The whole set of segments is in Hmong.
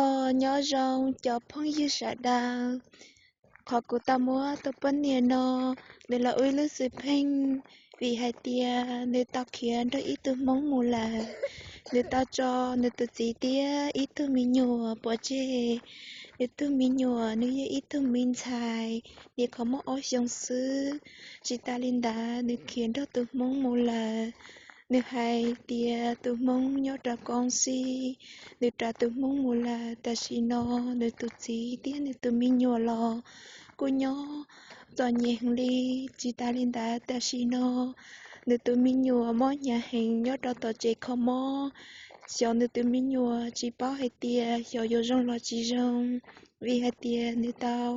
Os, nyob zoo cov phooj ywg sawv daws. Qhov kuv tau muab tus poj niam no, nws los ua ib lub xwm pheej, vim hais tias nws tau khiav nrog ib tug Hmoob mus lawm. Nws tau tso nws tus txiv thiab ib tug me nyuam pov tseg. Nws tus me nyuam nws yog ib tug me ntxhais nyuam qhuav muaj ob xyoos xwb. Tsis tas li ntawd, nws khiav nrog tus Hmoob mus lawm. Nws hais tias tus Hmoob nyob rau Koom Xij, nws raws tus Hmoob mus lawm. Tam sim no nws tus txiv thiab nws tus me nyuam los kuj nyob txom nyem heev li. Tsis tas li ntawd, tam sim no nws tus me nyuam mob hnyav heev nyob rau tom tsev kho mob. Xyov nws tus me nyuam tsis paub hais tias xyov yuav zoo los tsis zoo, vim hais tias nws tau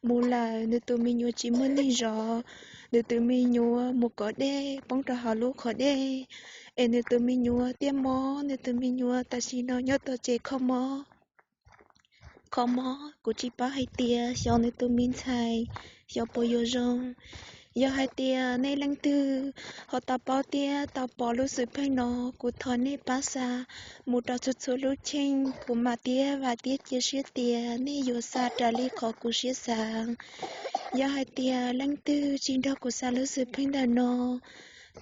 mus lawm, nws tus me nyuam tsis muaj neeg zov. Nws tus me nyuam mus kov dej poob rau hauv lub qhov dej, es nws tus me nyuam thiaj mob. Nws tus me nyuam tam sim no nyob tom tsev kho mob. Kho mob, kuv tsis paub hais tias xyov nws tus me ntxhais xyov puas yuav zoo. Yog hais tias nej leej twg ho tau paub thiab tau pom lub xwm pheej no, kuv thov nej pab xa mus rau txhua txhua lub cheej. Kuv mam thiab vam thiab cia siab tias nej yuav xa raws li qhov kuv siab xav. Yog hais tias leej twg tsis nrog kuv xa lub xwm pheej ntawm no,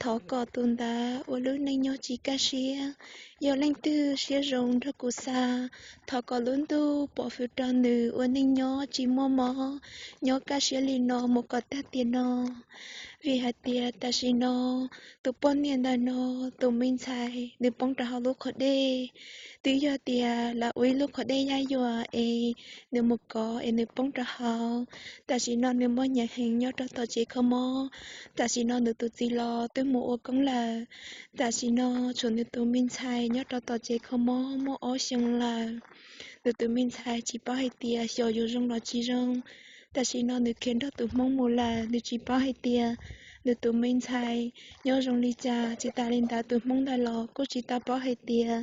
thov kom tus ntawd ua lub neej nyob tsis kaj siab. Yog leej twg siab zoo nrog kuv xa, thov kom lub ntuj pov hwm rau nws ua neej nyob tsis muaj mob, nyob kaj siab li no mus kom tag tiam no. Vim hais tias tam sim no tus poj niam ntawm no, tus me ntxhais, nws poob rau hauv lub qhov dej. Twb yog tias lawv ua ib lub qhov dej yaj yuam es nws mus kov es nws poob rau hauv. Tam sim no nws mob hnyav heev nyob rau tom tsev kho mob. Tam sim no nws tus txiv los twb mus ua koob lawm. Tam sim no tshuav nws tus me ntxhais nyob rau tom tsev kho mob muaj ob xyoos lawm. Nws tus me ntxhais tsis paub hais tias xyov yuav zoo los tsis zoo. Tam sim no nws khiav nrog tus Hmoob mus lawm, nws tsis paub hais tias nws tus me ntxhais nyob zoo li cas. Tsis tas li ntawd, tus Hmoob ntawd los kuj tsis tau paub hais tias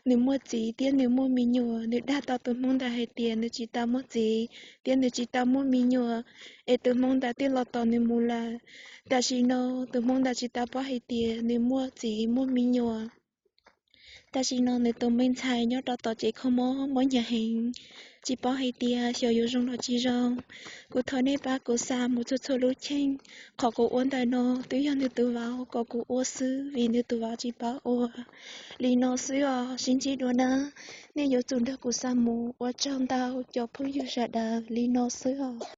nws muaj txiv thiab nws muaj me nyuam. Nws dag tau tus Hmoob ntawd hais tias nws tsis tau muaj txiv thiab nws tsis tau muaj me nyuam, es tus Hmoob ntawd twb los tos nws mus lawm. Tam sim no tus Hmoob ntawd tsis tau paub hais tias nws muaj txiv muaj me nyuam. Tam sim no nws tus me ntxhais nyob rau tom tsev kho mob mob hnyav heev, tsis paub hais tias xyov yuav zoo los tsis zoo. Kuv thov nej pab kuv xa mus txhua txhua lub cheej. Qhov kuv ua ntawm no twb yog nws tus vauv kom kuv ua xwb, vim nws tus vauv tsis paub ua. Li no xwb os, sib ntsib dua na. Nej yuav tsum nrog kuv xa mus. Ua tsaug ntau cov phooj ywg sawv daws, li no xwb os.